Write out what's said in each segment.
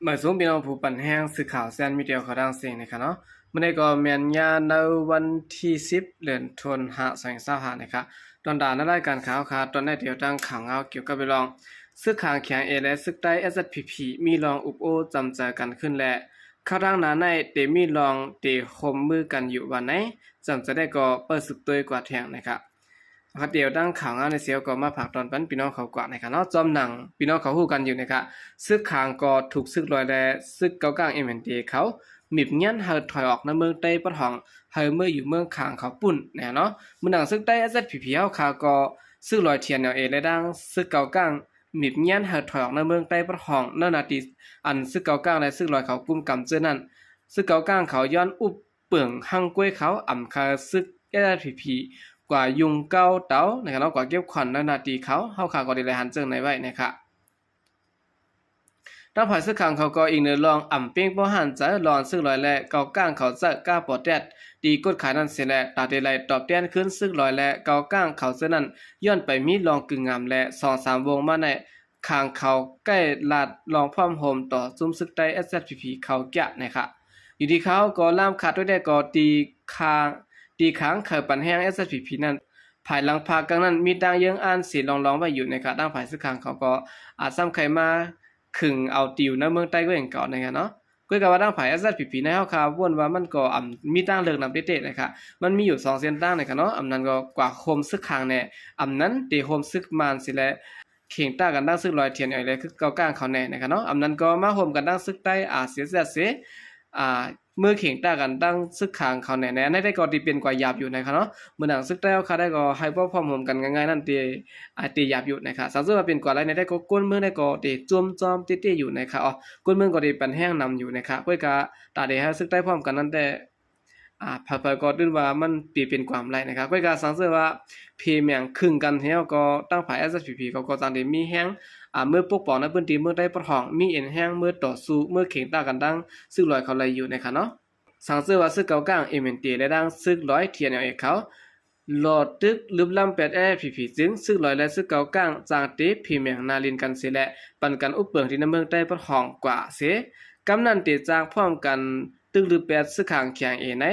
ມາສູງພີ່ນ້ອງຜູ້ປັນແຮງສື່ຂ່າວແຊນມີເດຍເຂົ້າທັງເສັງນະຄະເນາະ. ມື້ນີ້ກໍແມ່ນຍາມໃນວັນທີສິບ ເດືອນທັນວາ ສອງພັນຊາວຫ້ານະຄະ. ຕອນຕາໃນລາຍການຂ່າວຂະເນາະ ຕອນນີ້ດຽວຕັ້ງຂ່າວງາວກ່ຽວກັບເລື່ອງ ຊຶກຂ້າງ KIA ແລະ ຊຶກໃຕ້ SSPP ມີລອງອຸບໂອ້ຈຳໃຈກັນຂຶ້ນແລະ ຄາວທາງໜ້າໃນເຕມີລອງເຕຮ່ວມມືກັນຢູ່ວ່າໃນ ຈຳໃຈໄດ້ກໍເປີດສຶກໂຕຍກວ່າແທງນະຄະ. ຄັນດຽວຕັ້ງຂ່າວງາວໃນເຊວກໍມາຝາກຕອນປັນພີ່ນ້ອງເຂົາກວ່ານະຄະເນາະ. ຈອມໜັງພີ່ນ້ອງເຂົາຮູ້ກັນຢູ່ນະຄະ ຊຶກຂ້າງກໍຖືກຊຶກລອຍແລະຊຶກເກົາກາງ MNDAA ເຂົາ ມີບງຽນໃຫ້ຖອຍອອກໃນເມືອງໃຕ້ປະທ້ອງ ໃຫ້ເມືອຢູ່ເມືອງຂ້າງເຂົາປຸ້ນນະເນາະ. ມື້ໜັງຊຶກໃຕ້ SSPP ເຮົາຄະກໍຊຶກລອຍ TNLA ແລະດັ່ງຊຶກເກົາກາງ ມີບງຽນໃຫ້ຖອຍອອກໃນເມືອງໃຕ້ປະທ້ອງ ໃນໜ້າທີ່ອັນຊຶກເກົາກາງ ແລະຊຶກລອຍເຂົາກຸມກຳເຈີນັ້ນ ຊຶກເກົາກາງເຂົາຍ້ອນອຸບ ເປິງຮັງກວຍເຂົາ ອຳຄາຊຶກ SSPP ກວ່າຍຸງເກົ້າເຕົານະຄະເນາະ ກວ່າເກັບຂວັນໃນໜ້າທີ່ເຂົາ ເຮົາຄະກໍໄດ້ລາຍງານເຊິ່ງໃນໄວ້ນະຄະ. ທາງຝ່າຍຊຶກຂ້າງເຂົາກໍອີງເໜີລອງອຳເປັງບໍ່ຫັນໃຈລອງຊຶກລອຍ ແລະເກົາກາງເຂົາເຈົ້າກາປອດແຕດ ທີ່ກົດຂາຍນັ້ນເສຍແລະ ຕາເຕໄລຕອບແທນຄືນຊຶກລອຍ ແລະເກົາກາງເຂົາເຈົ້ານັ້ນ ຍ້ອນໄປມີລອງກຶງງາມ ແລະສອງສາມວົງມາໃນ ຂ້າງເຂົາໃກ້ລາດລອງພ້ອມໂຮມຕໍ່ຊຸມຊຶກໃຕ້ SSPP ເຂົາກະນະຄະ. ຢູ່ທີ່ເຂົາກໍລາມຄາດດ້ວຍແດ່ກໍຕີຂ້າງ ຕີຂ້າງໄຂປັນແຮງ SSPP ນັ້ນ ພາຍຫຼັງພາກກາງນັ້ນມີຕ່າງເຍີງອ່ານເສລອງໆໄວ້ຢູ່ນະຄະ. ທາງຝ່າຍຊຶກຂ້າງເຂົາກໍອາດຊ້ຳໄຂມາ ຄຶງເອົາຕິວໃນເມືອງໃຕ້ກໍເອງເກົ່ານະຄະເນາະ. ກໍກະວ່າທາງຝ່າຍ SSPP ໃນເຮົາຄະ ວົນວ່າມັນກໍອຳມີທາງເລືອກນຳເຕະໆນະຄະ. ມັນມີຢູ່ສອງເສັ້ນທາງນະຄະເນາະ. ອຳນັ້ນກໍກວ່າໂຮມຊຶກຂ້າງແດ່ ອຳນັ້ນເຕໂຮມຊຶກມານເສແລະ ເຄັ່ງຕາກັນດັ່ງຊຶກລອຍ TNLA ແລະຊຶກເກົາກາງເຂົາແດ່ນະຄະເນາະ. ອຳນັ້ນກໍມາໂຮມກັນດັ່ງຊຶກໃຕ້ RCSS ເສ ອ່າ ເມືອເຄັ່ງຕາກັນດັ່ງຊຶກຂ້າງເຂົາແດ່ໃນ ອັນໃດກໍເຕເປັນກວ່າຢາບຢູ່ນະຄະເນາະ. ເມື່ອໜັງຊຶກໃຕ້ເຮົາຄະໄດ້ກໍໃຫ້ບໍ່ພ້ອມໂຮມກັນງ່າຍໆນັ້ນເຕ ອາ ເຕຢາບຢູ່ນະຄະ. ສັງເສຍວ່າເປັນກວ່າໄລໃນໄດ້ກໍ ຄົນເມືອງໄດ້ກໍເຕໂຈມຈອມເຕະໆຢູ່ນະຄະ. ອໍ ຄົນເມືອງກໍເຕປັນແຮງນຳຢູ່ນະຄະ. ກໍກະຕາເດໃຫ້ຊຶກໃຕ້ພ້ອມກັນນັ້ນແຕ່ ອາ ໃຜໆກໍຕື່ນວ່າມັນເປັນ ເປັນຄວາມໄລນະຄະ. ກໍກະສັງເສຍວ່າເພແມງຄຶງກັນແລ້ວກໍທາງຝ່າຍ SSPP ເຂົາກໍຈັ່ງໄດ້ມີແຮງ ອາ ເມືອປົກປ້ອງໃນພື້ນທີ່ເມືອງໃຕ້ປະທ້ອງ ມີເອັນແຮງເມືອຕໍ່ສູ້ ເມືອເຄັ່ງຕາກັນດັ່ງຊຶກລອຍເຂົາໄດ້ຢູ່ນະຄະເນາະ. ສັງເສຍວ່າຊຶກເກົາກາງ MNDAA ແລະດັ່ງຊຶກລອຍ TNLA ເຂົາ ຫຼໍ່ຕຶກລຶບລ້ຳແປດ SSPP ຈຶ່ງຊຶກລອຍ ແລະຊຶກເກົາກາງຈັ່ງເຕເພແມງໜ້າຫຼິ້ນກັນເສແລະ ປັນກັນອຸບເປິງທີ່ໃນເມືອງໃຕ້ປະທ້ອງກວ່າເສ ກຳນັ້ນເຕຈ້າງພ້ອມກັນຕຶກລຶບແປດຊຶກຂ້າງ KIA ໃນ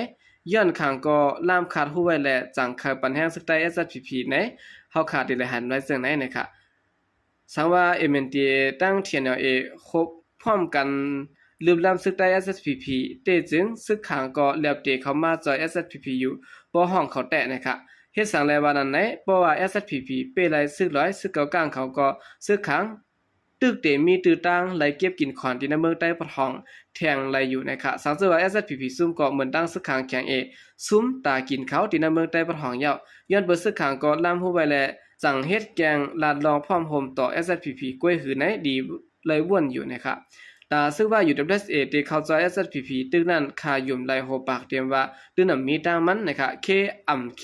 ຍ້ອນຂ້າງກໍລາມຄາດຮູ້ໄວ້ແລະ ຈັ່ງໄຂປັນແຮງຊຶກໃຕ້ SSPP ໃນ ເຮົາຄາດໄດ້ລາຍງານໄວ້ເຊິ່ງໃນນະຄະ. ສັງວ່າ MNDAA ຕັ້ງ TNLA ຄົບພ້ອມກັນລຶບລ້ຳຊຶກໃຕ້ SSPP ເຕຈຶ່ງຊຶກຂ້າງກໍແລບເຕເຂົ້າມາຈອຍ SSPP ຢູ່ ບໍ່ຮ້ອງເຂົາແຕະນະຄະ. ເຮັດສັງແລວ່ານັ້ນໃນ ເພາະວ່າ SSPP ເປ້ໄລ່ຊຶກລອຍ ຊຶກເກົາກາງເຂົາກໍຊຶກຂ້າງ ຕຶກເຕມີຕື້ຕາງໄລ່ເກັບກິນຂອນທີ່ໃນເມືອງໃຕ້ປະທ້ອງແທງໄລ່ຢູ່ນະຄະ. ສັງເສຍວ່າ SSPP ຊຸມກໍເໝືອນດັ່ງຊຶກຂ້າງ KIA ຊຸມຕາກິນເຂົາທີ່ໃນເມືອງໃຕ້ປະທ້ອງເຍົາະ ຍ້ອນເປີດຊຶກຂ້າງກໍລາມຮູ້ໄວ້ແລະ ຈັ່ງເຮັດແກງລາດລອງພ້ອມໂຮມຕໍ່ SSPP ກ້ວຍຫືໃນດີ ໄລ່ວົນຢູ່ນະຄະ. ຕາຊຶກວ່າ UWSA ທີ່ເຂົ້າຈອຍ SSPP ຕຶກນັ້ນຄາຫຍຸ້ມໄລ່ໂຫປາກຕຽມວ່າ ຕື່ນນຳມີຕາງມັນນະຄະ ເຄອຳເຄ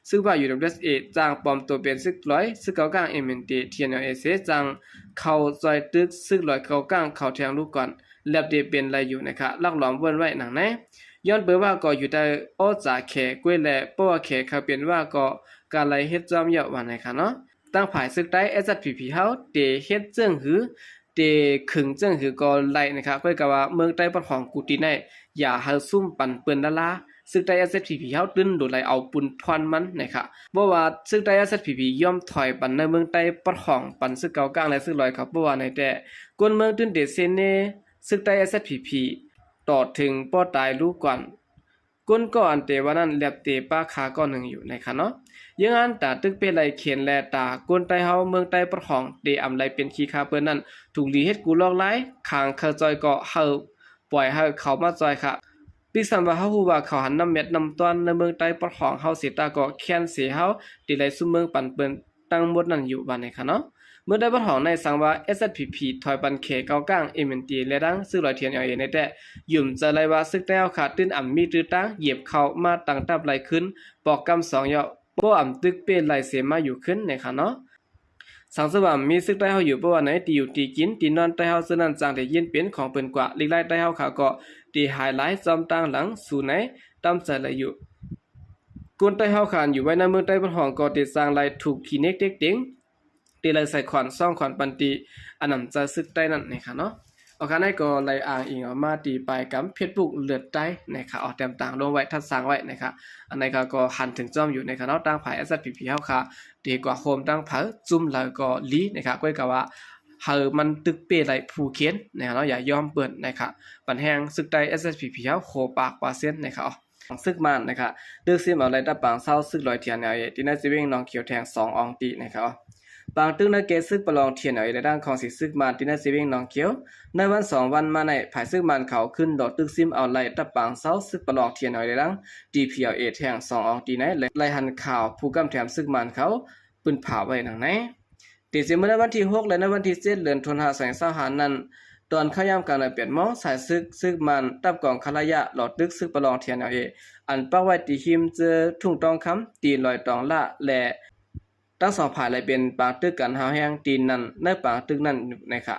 ຊຶກວ່າ UWSA ຈ້າງປອມໂຕເປັນຊຶກລອຍ ຊຶກເກົາກາງ MNDAA TNLA ເສ ຈັ່ງເຂົ້າຈອຍຕຶກຊຶກລອຍເກົາກາງເຂົາແທງລູກກ່ອນ ແລບເຕເປັນໄລ່ຢູ່ນະຄະ ລັກລອມວົນໄວ້ໜັງໃນ ຍ້ອນເປີວ່າກໍຢູ່ໃຕ້ອໍຈາກແຂກ້ວຍແລະ ເພາະວ່າແຂເຂົາເປັນວ່າກໍກະໄລ່ເຮັດຈ້ອມເຍົາະວ່າໃນຄະເນາະ. ຕັ້ງຝ່າຍຊຶກໃຕ້ SSPP ເຮົາເຕເຮັດເຈິງຫື ເຕຄຶງເຈິງຫືກໍໄລ່ນະຄະ. ຂ້ອຍກະວ່າເມືອງໃຕ້ປະທ້ອງກູຕີໃນ ຢ່າໃຫ້ຊຸມປັນເປິ້ນລະລາ ຊຶກໃຕ້ SSPP ເຮົາຕື່ນດູໄລເອົາປຸນທ່ອນມັນນະຄະ. ບໍ່ວ່າຊຶກໃຕ້ SSPP ຍອມຖອຍປັນໃນເມືອງໃຕ້ປະທ້ອງ ປັນຊຶກເກົາກາງ ແລະ ຊຶກລອຍເຂົາບໍ່ວ່າໃນແຕ່ ຄົນເມືອງຕື່ນເຕເຊເນ ຊຶກໃຕ້ SSPP ຕໍ່ເຖິງປໍຕາຍລູກກ່ອນ. ກົນກໍອັນເຕວ່ານັ້ນ ແລບເຕປາຄາກໍໜຶ່ງຢູ່ໃນຄະເນາະ. ເຢີງອັນຕາຕຶກເປໄລເຂນ ແລະ ຕາກົນໃຕ້ເຮົາເມືອງໃຕ້ປະທ້ອງ ເຕອຳໄລເປັນຂີ້ຂ້າເປີນນັ້ນ ທຸກລີເຮັດກູລອກລາຍ ຄາງເຂົາຈອຍກໍເຮົາປ່ອຍໃຫ້ເຂົາມາຈອຍຄະ. ປິກຊ້ຳວ່າເຮົາຮູ້ວ່າເຂົາຫັນນ້ຳແມັດນ້ຳຕ້ອນໃນເມືອງໃຕ້ປະທ້ອງເຮົາເສຕາກໍແຄ້ນເສເຮົາ ເຕໄລຊຸມເມືອງປັນເປິນ ທັງໝົດນັ້ນຢູ່ວ່າໃນຄະເນາະ. ເມືອງໃຕ້ປະທ້ອງໃນສັງວ່າ SSPP ຖອຍປັນແຂເກົາກາງ MNDAA ແລະ ດັ່ງຊຶກລອຍ TNLA ໃນແຕ່ ຫຍຸ້ມໃຈໄລວ່າຊຶກໃຕ້ເຮົາຂາດຕື່ນອຳມີຕື້ຕາງ ຢຽບເຂົ້າມາຕັ້ງທັບໄລຂຶ້ນ ປອກກຳສອງເຍົາະ ບໍ່ອຳຕຶກເປ້ໄລເສມາຢູ່ຂຶ້ນໃນຄະເນາະ. ສັງສະວ່າມີຊຶກໃຕ້ເຮົາຢູ່ ເພາະວ່າໃນທີ່ຢູ່ທີ່ກິນ ທີ່ນອນໃຕ້ເຮົາເຊິ່ງນັ້ນ ຈັ່ງໄດ້ຍິນເປັນຂອງເພິ່ນກວ່າ ລີກໄລ່ໃຕ້ເຮົາຂາກໍ ທີ່ຫາຍຫຼາຍຈອມຕ່າງຫຼັງ ສູ່ໃນຕາມໃຈໄລຢູ່. ຄົນໃຕ້ເຮົາຂານຢູ່ໄວ້ໃນເມືອງໃຕ້ປະທ້ອງກໍເຕສ້າງໄລ່ຖືກຂີ້ເນັກເຕັກເຕັງ ເຕໄລ່ໃສ່ຂວັນສອງຂວັນປັນຕີ ອານຳໃຈຊຶກໃຕ້ນັ້ນນະຄະເນາະ. ອາຄານໃນກໍໄດ້ອ້າງອີງອອກມາທີ່ປາຍກຳ Facebook ເລືອດໃຕ້ນະຄະ ອອກແຕ້ມຕ່າງລົງໄວ້ ທັດສາງໄວ້ນະຄະ. ອັນໃນກະກໍຫັນເຖິງຈ້ອມຢູ່ນະຄະເນາະ ທາງຝ່າຍ SSPP ເຮົາຄະ ທີ່ກວ່າໂຮມຕັ້ງເຜີ ຈຸ້ມເລີຍກໍດີນະຄະ ກ້ອຍກະວ່າ ໃຫ້ມັນຕຶກເປ້ໄດ້ຜູ້ເຄນນະຄະເນາະ ຢ່າຍອມເປີນນະຄະ. ບັນແຮງສຶກໃຕ້ SSPP ເຮົາໂຄປາກປາເຊັນນະຄະ. ສຶກມານນະຄະ ຕຶກຊິມເອົາໄລ່ຕະປາງເຊົາ ຊຶກລອຍ TNLA ທີ່ໃນເຊເວັງໜອງຂຽວແທ່ງສອງອອງຕີນະຄະ. ປາງຕຶກໃນເຂດຊຶກປະລອງ TNLA ແລະ ທາງຂອງສີຊຶກມານທີ່ໃນເຊເວັງໜອງຂຽວ ໃນວັນສອງວັນມາໃນ ຝ່າຍຊຶກມານເຂົາຂຶ້ນໂດດຕຶກຊິມເອົາໄລ່ຕະປາງເຊົາ ຊຶກປະລອງ TNLA ແລະ ທາງ DPLA ແທ່ງສອງອອງຕີໃນ ແລະ ໄລ່ຫັນຂ່າວຜູ້ກຳແຖມຊຶກມານເຂົາ ປຶ້ນພາໄວ້ດັ່ງໃນ. ຕິດຕາມເມື່ອໃນວັນທີຫົກ ແລະ ໃນວັນທີເຈັດ ເດືອນ ທັນວາ ສອງພັນຊາວຫ້ານັ້ນ ຕອນເຂົ້າຍາມກາງເດືອນ ແປດໂມງ ສາຍຊຶກ ຊຶກມານ ຕັບກອງຄະລາຍະ ຫຼໍ່ຕຶກຊຶກປະລອງ TNLA ອັນປັກໄວ້ທີ່ຮິມເຈີທຸ່ງຕອງຄຳ ຕີນລອຍຕອງລະ ແລະ ທັງສອງຝ່າຍໄດ້ເປັນປາງຕຶກກັນຮ້າວແຮງທີ່ນັ້ນ ໃນປາງຕຶກນັ້ນນະຄະ.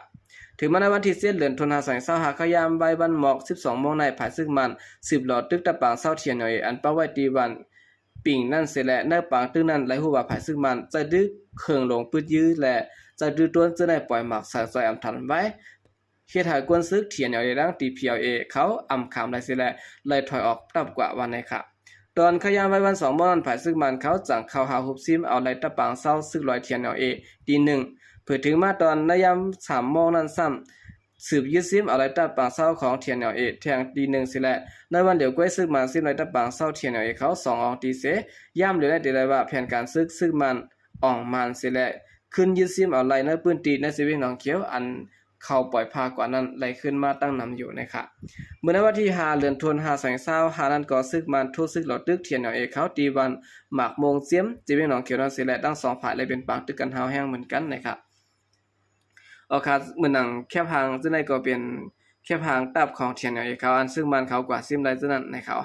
ເຖິງມາໃນວັນທີເຈັດ ເດືອນ ທັນວາ ສອງພັນຊາວຫ້າ ເຂົ້າຍາມໄວວັນໝອກ ສິບສອງໂມງໃນ ຝ່າຍຊຶກມານສືບຫຼໍ່ຕຶກຕະປາງເຊົາ TNLA ອັນປັກໄວ້ທີ່ບ້ານ ປິງນັ້ນເສຍແລະ ໃນປາງຕຶກນັ້ນໄດ້ຮູ້ວ່າຝ່າຍຊຶກມານໃຊ້ດື້ເຄື່ອງຫຼົງປືນຍື ແລະ ໃຊ້ດື້ໂຕນເຈີໃນປ່ອຍໝາກໃສ່ຊ່ອຍອຳທັນໄວ້ ເຮັດໃຫ້ກົນຊຶກ TNLA ແລະ DPLA ເຂົາອຳຄາມໄດ້ເສຍແລະ ໄລ່ຖອຍອອກຕັບກວ່າວ່າໃນຄະ. ຕອນເຂົ້າຍາມໄວວັນສອງໂມງນັ້ນ ຝ່າຍຊຶກມານເຂົາຈັ່ງເຂົ້າຫາຮຸບຊິມເອົາໄລ່ຕະປາງເຊົາ ຊຶກລອຍ TNLA ຕີໜຶ່ງ ເຜີເຖິງມາຕອນໃນຍາມສາມໂມງນັ້ນຊ້ຳ ສືບຍຶດຊິມເອົາໄລ່ຕະປາງເຊົາຂອງ TNLA ແທ່ງຕີໜຶ່ງເສຍແລະ ໃນວັນດຽວກັນຊຶກມານຊິມໄລ່ຕະປາງເຊົາ TNLA ເຂົາສອງອອງຕີເສ. ຍາມດຽວໃນເດໄດ້ວ່າແຜນການຊຶກ ຊຶກມານອອງມານເສຍແລະ ຂຶ້ນຍຶດຊິມເອົາໄລ່ໃນພື້ນທີ່ໃນເຊເວັງໜອງຂຽວ ອັນເຂົາປ່ອຍຜ່າກວ່ານັ້ນໄລ່ຂຶ້ນມາຕັ້ງນຳຢູ່ນະຄະ. ເມື່ອໃນວັນທີຫ້າ ເດືອນ ທັນວາ ສອງພັນຊາວຫ້ານັ້ນກໍຊຶກມານໂທຊຶກຫຼໍ່ຕຶກ TNLA ເຂົາທີ່ບ້ານໝາກມ່ວງຈຽມ ເຊເວັງໜອງຂຽວນັ້ນເສຍແລະ ທັງສອງຝ່າຍໄດ້ເປັນປາງຕຶກກັນຮ້າວແຮງເໝືອນກັນນະຄະ. ອອກຂ່າວມື້ໜັງແຄບຫາງ ເຊິ່ງໃນກໍເປັນແຄບຫາງຕັບຂອງ TNLA ເຂົາ ອັນຊຶກມານເຂົາກວາດຊິມໄດ້ເທື່ອນັ້ນນະຄະ.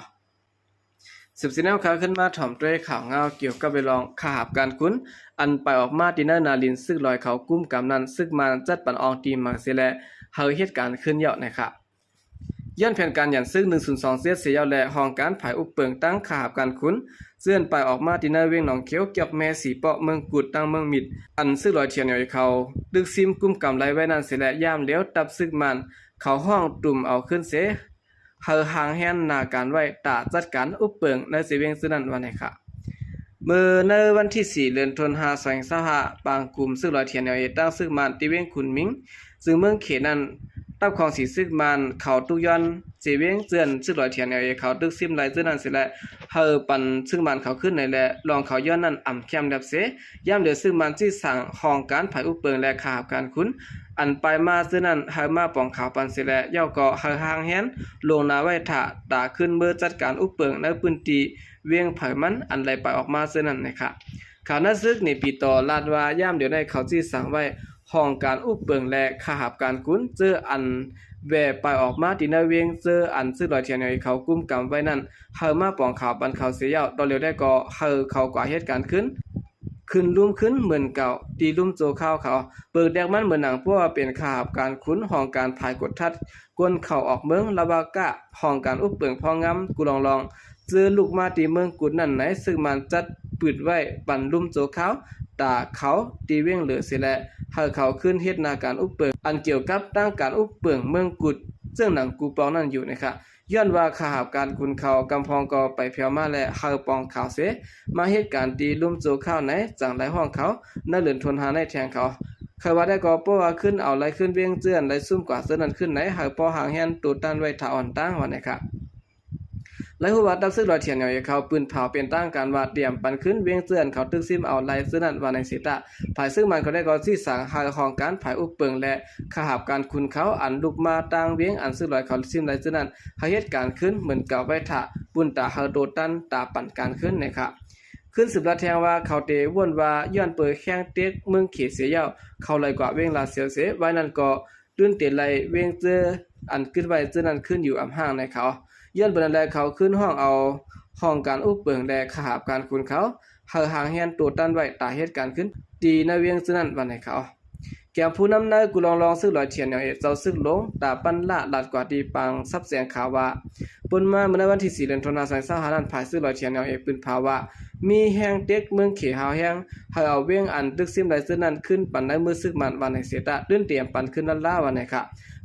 ສືບເສຍແນວຂ່າວຂຶ້ນມາ ຖອມດ້ວຍຂ່າວງາວກ່ຽວກັບເລື່ອງຄ່າຮັບການຂຸນ ອັນໄປອອກມາທີ່ໃນນາລິນຊຶກລອຍເຂົາກຸ້ມກຳນັ້ນ ຊຶກມານຈັດປັນອອງຕີໃໝ່ເສຍແລະ ໃຫ້ເຮັດການຄືນເຍົາະນະຄະ. ຍ້ອນແຜນການຢັນຊຶກ ໜຶ່ງສູນສອງເຈັດເສຍເຍົາະ ແລະ ຫ້ອງການຝ່າຍອຸບເປິງຕັ້ງຄ່າຮັບການຂຸນ ເຊິ່ງໄປອອກມາທີ່ໃນເວງໜອງຂຽວ ກຽກແມ່ ສີເປາະ ເມືອງກຸດ ທັງເມືອງມິດ ອັນຊຶກລອຍ TNLA ເຂົາຕຶກຊິມກຸ້ມກຳໄດ້ໄວ້ນັ້ນເສຍແລະ ຍາມດຽວ ຕັບຊຶກມານເຂົາຫ້ອງຕຸ່ມເອົາຄືນເສ ໃຫ້ຮ່າງແຮນໜ້າການໄວ້ ຕາຈັດການອຸບເປິງໃນເຊເວັງເທື່ອນັ້ນວ່າໃນຄະ. ເມື່ອໃນວັນທີສີ່ ເດືອນ ທັນວາ ສອງພັນຊາວຫ້າ ປາງກຸ່ມຊຶກລອຍ TNLA ຕັ້ງຊຶກມານທີ່ເວງຂຸນໝິງ ຊຶ່ງເມືອງເຂດນັ້ນ ຕັບຂອງສີຊຶກມານເຂົາຕຸກຍ້ອນເຊເວັງ ເຈື່ອນຊຶກລອຍ TNLA ເຂົາຕຶກຊິມໄລ່ເທື່ອນັ້ນເສຍແລະ ໃຫ້ປັນຊຶກມານເຂົາຄືນໃນແລະ ລອງເຂົາຍ້ອນນັ້ນອຳແຄມແລບເສ. ຍາມດຽວຊຶກມານຊີ້ສາງຫ້ອງການຝ່າຍອຸບເປິງ ແລະ ຄ່າຮັບການຂຸນ ອັນໄປມາເທື່ອນັ້ນ ໃຫ້ມາປອງຂ່າວປັນເສຍແລະ ເຍົາກໍໃຫ້ຮ່າງແຮນລົງໜ້າໄວ້ຖ້າ ຕາຂຶ້ນເມືອຈັດການອຸບເປິງໃນພື້ນທີ່ເວງໃຜມັນ ອັນໄດ້ໄປອອກມາເທື່ອນັ້ນນະຄະ. ຂ່າວນາຊຶກ ເນປີໂຕ ລາດວ່າ ຍາມດຽວໃນເຂົາຊີ້ສາງໄວ້ ຫ້ອງການອຸບເປິງ ແລະ ຄ່າຮັບການຂຸນ ເຈີອັນແວ່ໄປອອກມາທີ່ໃນເວງ ເຈີອັນຊຶກລອຍ TNLA ເຂົາກຸ້ມກຳໄວ້ນັ້ນ ໃຫ້ມາປອງຂ່າວປັນເຂົາເສຍເຍົາ ຕໍ່ຫຼຽວໄດ້ກໍໃຫ້ເຂົາກວາດເຮັດການຄືນ ຂຶ້ນລຸ່ມຄືນເໝືອນເກົ່າ ທີ່ລຸ່ມໂຈຄາວເຂົາ ເບິ່ງແດກມັນເໝືອນໜັງ ເພາະວ່າເປັນຄ່າຮັບການຂຸນ ຫ້ອງການຝ່າຍກວດທັດ ຄົນເຂົ້າອອກເມືອງ ລະວະກະ ຫ້ອງການອຸບເປິງ ພອງງາມ ກູລອງລອງ ເຈີລຸກມາທີ່ເມືອງກຸດນັ້ນໃນ ຊຶກມານຈັດປຶດໄວ້ປັນລຸ່ມໂຈຄາວ ຕາເຂົາທີ່ເວງເຫຼືອເສຍແລະ ໃຫ້ເຂົາຂຶ້ນເຮັດໜ້າການອຸບເປິງ ອັນກ່ຽວກັບທາງການອຸບເປິງເມືອງກຸດ ເຊິ່ງໜັງກູປອງນັ້ນຢູ່ນະຄະ. ຍ້ອນວ່າຄ່າຮັບການຂຸນເຂົາກຳພອງກໍໄປແຜ່ວມາແລະ ໃຫ້ປອງຂ່າວເສ ມາເຮັດການຕີລຸ່ມໂຈຄາວໃນ ຈັ່ງໄດ້ຮ້ອງເຂົາ ໃນເດືອນທັນວາໃນແທ່ງເຂົາ. ໃຜວ່າໄດ້ກໍເພາະວ່າຂຶ້ນເອົາໄລ່ຂຶ້ນເວງ ເຈື່ອນໄດ້ຊຸມກວ່າເທື່ອນັ້ນຂຶ້ນໃນ ໃຫ້ພໍຮ່າງແຮນໂຕຕັນໄວ້ຖ້າອ່ອນຕັ້ງວ່າໃນຄະ. ໄດ້ຮູ້ວ່າຕັບຊຶກລອຍ TNLA ເຂົາປືນເຜົາເປັນທາງການວ່າ ຕຽມປັນຄືນເວງ ເຈື່ອນເຂົາຕຶກຊິມເອົາໄລ່ເທື່ອນັ້ນວ່າໃນເສຕາ ຝ່າຍຊຶກມານເຂົາໄດ້ກໍຊີ້ສາງໃຫ້ຫ້ອງການຝ່າຍອຸບເປິງ ແລະ ຄ່າຮັບການຂຸນເຂົາ ອັນລຸກມາຕາງເວງ ອັນຊຶກລອຍເຂົາຊິມໄລ່ເທື່ອນັ້ນ ໃຫ້ເຮັດການຄືນເໝືອນເກົ່າໄວ້ຖ້າ ປຸ້ນຕາເຮົາໂຕຕັນຕາປັນການຄືນນະຄະ. ຄືນສືບລາດແທງວ່າ ເຂົາເຕວົນວ່າ ຍ້ອນເປີແຂ່ງເຕັກເມືອງເຂດເສຍເຍົາ ເຂົາໄລ່ກວ່າເວງລາດເຊວເສ ວາຍນັ້ນກໍ ຕື່ນເຕໄລ່ເວງເຈີ ອັນກຶດໄວ້ເທື່ອນັ້ນຄືນຢູ່ອຳຮ່າງໃນເຂົາ. ຍ້ອນເປັນນັ້ນແລະ ເຂົາຄືນຮ້ອງເອົາຫ້ອງການອຸບເປິງ ແລະ ຄ່າຮັບການຂຸນເຂົາ ໃຫ້ຮ່າງແຮນໂຕຕັນໄວ້ ຕາເຮັດການຄືນທີ່ໃນເວງເທື່ອນັ້ນວ່າໃນເຂົາ. ຢ່າງຜູ້ນຳໃນກູ່ລອງລອງຊຶກລອຍ TNLA ເຈົ້າຊຶກຫຼົງ ຕາປັນລະ ລາດກວ່າທີ່ປາງຊັບແສງຂ່າວວ່າ ປົນມາເມື່ອໃນວັນທີສີ່ ເດືອນ ທະນາ ສອງພັນຊາວຫ້ານັ້ນ ຝ່າຍຊຶກລອຍ TNLA ປືນພາວວ່າ ມີແຮງເຕັກເມືອງເຂຫາວແຮງ ໃຫ້ເອົາວຽງອັນຕຶກຊິມໄດ້ເຊິ່ງນັ້ນຄືນປັນໃນມືອາວຸດຊຶກມັນວ່າໃນເສຕະ ຕື່ນຕຽມປັນຄືນລ້າໆວ່າໃນຂະ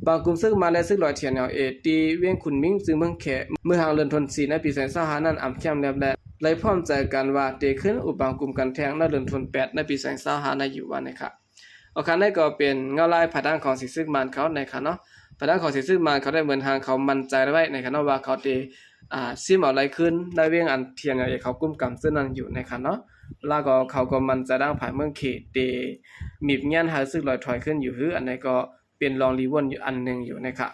ບາງກຸ່ມຊຶກມັນ ແລະ ຊຶກລອຍ TNLA ທີ່ວຽງຂຸນໝິງ ຊຶ່ງເມືອງແຂ ເມື່ອຫາງເດືອນ ທະນາ ໃນປີ ສອງພັນຊາວຫ້ານັ້ນ ອຳແຄມແລບແລ ໄດ້ພ້ອມໃຈກັນວ່າ ເຕະຄືນອຸບບາງກຸ່ມກັນແທງໃນເດືອນ ທະນາ ໃນປີ ສອງພັນຊາວຫ້ານັ້ນຢູ່ວ່າໃນຂະ. ອາຄານໃນກໍເປັນເງົາລາຍພາຍທາງຂອງສີຊຶກມານເຂົາໃນຂະເນາະ ພາຍທາງຂອງສີຊຶກມານເຂົາໄດ້ເໝືອນຫາງເຂົາໝັ້ນໃຈໄວ້ໃນຂະເນາະວ່າເຂົາເຕ ອ່າ ຊິມເອົາໄລຄືນໃນວຽງອັນ TNLA ເຂົາກຸມກຳເຊິ່ງນັ້ນຢູ່ໃນຂະເນາະ ລະກໍເຂົາກໍໝັ້ນໃຈທາງຝ່າຍເມືອງເຂເຕ ມີບງຽນໃຫ້ຊຶກລອຍຖອຍຄືນຢູ່ຫື ອັນໃດກໍເປັນລອງລີວອນຢູ່ອັນໜຶ່ງຢູ່ໃນຂະ.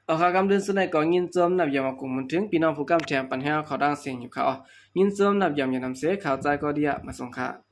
ອາຄານກຳເລື່ອງສຸດໃນກໍຍິນຊົມນັບຢາມມາກຸມບຸນເຖິງ ພີ່ນ້ອງຜູ້ກຳແຖມປັນແຮງເຂົາດັງເສງຢູ່ຂະ ຍິນຊົມນັບຢາມຢານຳເສ ຂ່າວໃຈກໍເດຍມາສົ່ງຂະ.